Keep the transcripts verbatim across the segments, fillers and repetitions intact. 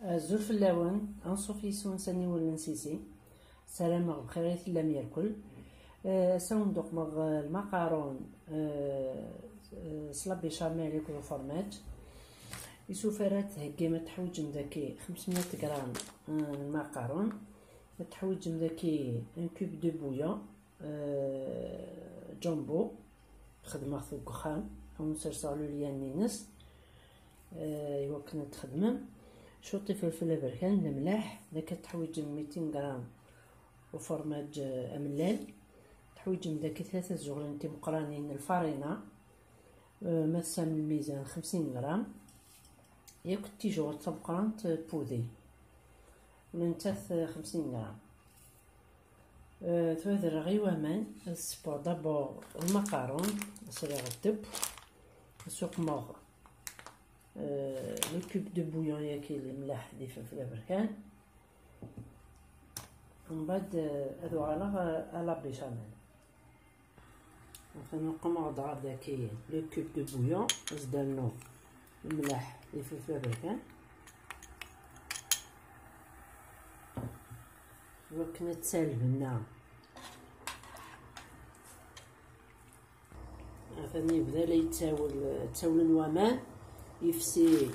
Azul fell-awen, anṣuf yis-wen s aniwel n Sisi. Ssarameɣ bxir i tellam yerkul. Eh, ass-a wen-d-uqmeɣ, eh, lmaqarun, eh, eh, s la béchamel akked ufermaǧ. Isufar ad theggim, ad teḥwiǧem daki xemsmya gram, eh, n lmaqarun. Ad teḥwiǧem daki un cube de bouillon, eh, jumbo. Xedmeɣ-t deg uxxam, ad wen-serseɣ lulyan-ines, eh, i wakken ad txedmem. Cwiṭ ifelfel aberkan, lemleḥ, daki ad teḥwiǧem mitin gram ufermaǧ, eh, amellal. Teḥwiǧem daki tlata zuɣlin timeqranin n lfarina, eh, ma tesɛam lmizan xemsin gram, yakk tijewwert tameqrant, eh, pudi, nettat, eh, xemsin gram. Eh, tura ad rreɣ i waman, ad ssewweɣ d'abord lmaqarun, ad s-rreɣ ddebb, ad suqmeɣ, eh, le cube de bouillon-yagi n lemleḥ d ifelfel aberkan. Mbeɛd, eh, ad uɣaleɣ, eh, à la béchamel. Atan uqmeɣ-d ɣer daki le cube de bouillon, ad s-d-rnuɣ lemleḥ d ifelfel aberkan. Iwakken ad tali lbenna. Atan yebda la yettawel, ttawlen waman, yefsi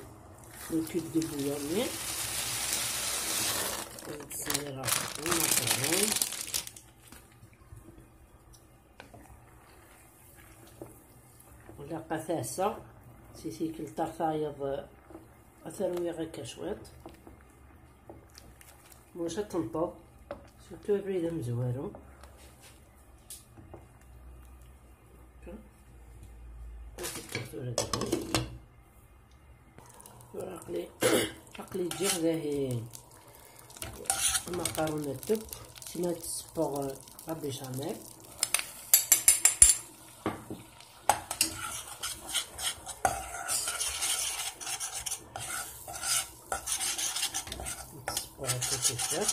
le cube de bouillon-nni. Ad d-smireɣ lmaqarun. Ilaq ad t-ɛasseɣ si tikkelt ar tayeḍ, ad t-rwiɣ akka cwiṭ. Maca ad tenṭeḍ, surtout abrid amezwaru. Ad t-ṭṭef tura dagi. Tura aql-i, aql-i ǧǧiɣ dahi amaqarun ad ddebb, tima ad d-ssewweɣ la béchamel. Ad ssewweɣ akka cwiṭ.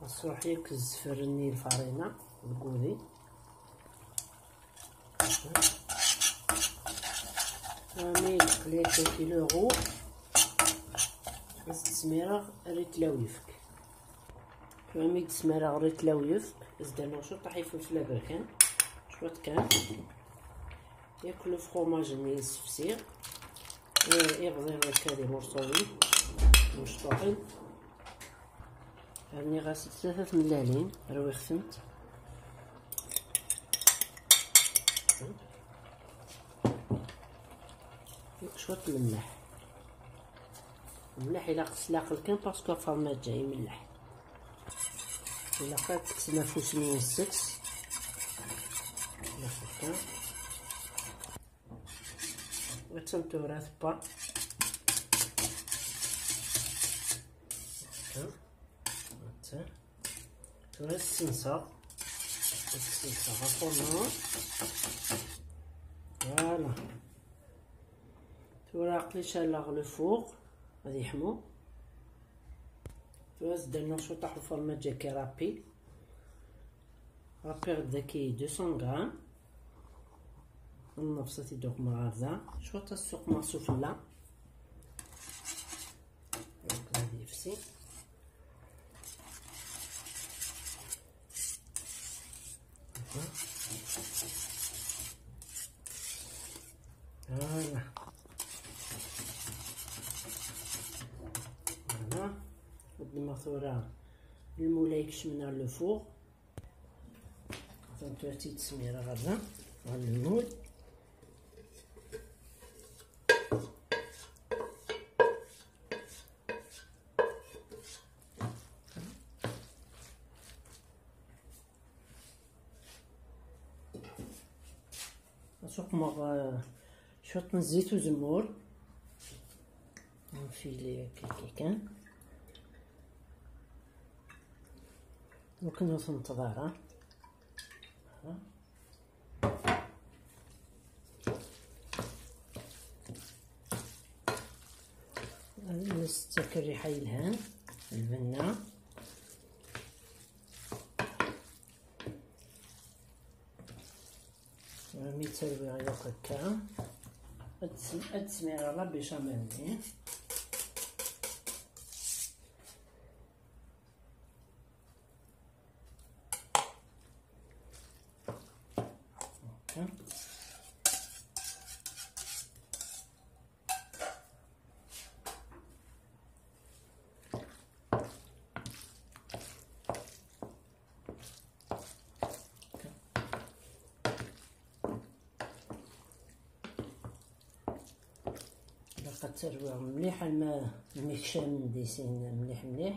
Ad sruḥ yakk zzfer-nni n lfarina deg wudi. Ami qliɣ kilo ɣur, ad s-d-smireɣ rritla uyefk. Ami d-smireɣ rritla uyefk, ad s-d-rnuɣ cwiṭ ifelfel aberkan, cwiṭ kan. Yakk le fromage-nni i ssefsiɣ, eh, i bḍiɣ akka d imurṣuyen mecṭuḥen. Rniɣ-as-d tlata tmellalin, rwiɣ-tent. Cwiṭ n lemleḥ. Lemleḥ ilaq s laqel kan, parce que afermaǧ-a imelleḥ. Ilaq ad tekksem afus-nni n ssegs. Ilaq akka. Attan tura tebba. Akka. Attan. Tura ad tt-ssenseɣ. Ad tt-ssenseɣ ɣef urnu. Voilà. Tura aql-i caleɣ le four ad yeḥmu. Tura ad s-d-rnuɣ cwiṭaḥ ufermaǧ akka rapide. Rqiɣ-d daki deux cents grammes. Nnefṣ ad t-id-uqmeɣ ɣer da. Cwiṭ ad suqmeɣ sufella. Donc, ad yefsi. Voilà. Voilà. Ddmeɣ tura lmul-a ikecmen ɣer le four. Atan tura tt-id-smireɣ ɣer da, ɣer lmul. Ad suqmeɣ, eh, cwiṭ n zzit uzemmur. Nfili akka kan. Lukan ur tenṭeḍ ara. Ad nessettak rriḥa yelhan, lbenna. Armi ttarwiɣ yakk akka. Ad tesm-, ad tesmireḍ la béchamel-nni. Ilaq ad terwiḍ mliḥ alma, alma kcam di sin mliḥ mliḥ.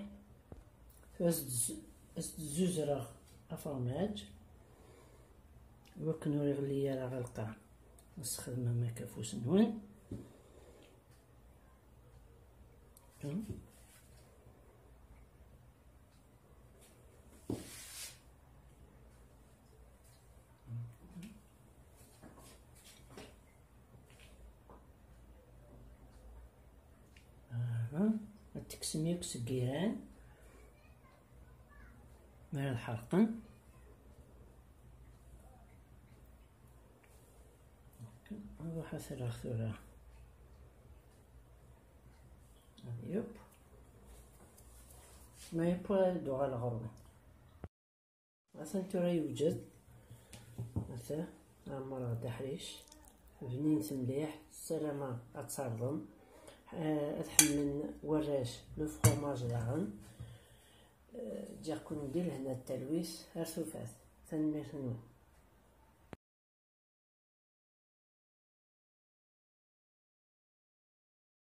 Tura ad s-d-, ad s-d-zuzreɣ afermaj, iwakken ur iɣelli ara ɣer lqaɛ. Ad s-txedmem akka afus-nwen. Aha, ad tekksem yakk seg yiran mi ara ḥerqen. Nruḥ ad t-rreɣ tura. Yup. Ma yewwa ad uɣaleɣ ɣur-wen. Atan tura yewjed. Ata, ɛemmreɣ-d aḥric. Bnint mliḥ, ssarameɣ ad terḍem. Eh, ad ḥemmlen warrac le fromage daɣen. Eh, ǧǧiɣ-ken di lehna d talwit, ar tufat. Tanemmirt-nwen.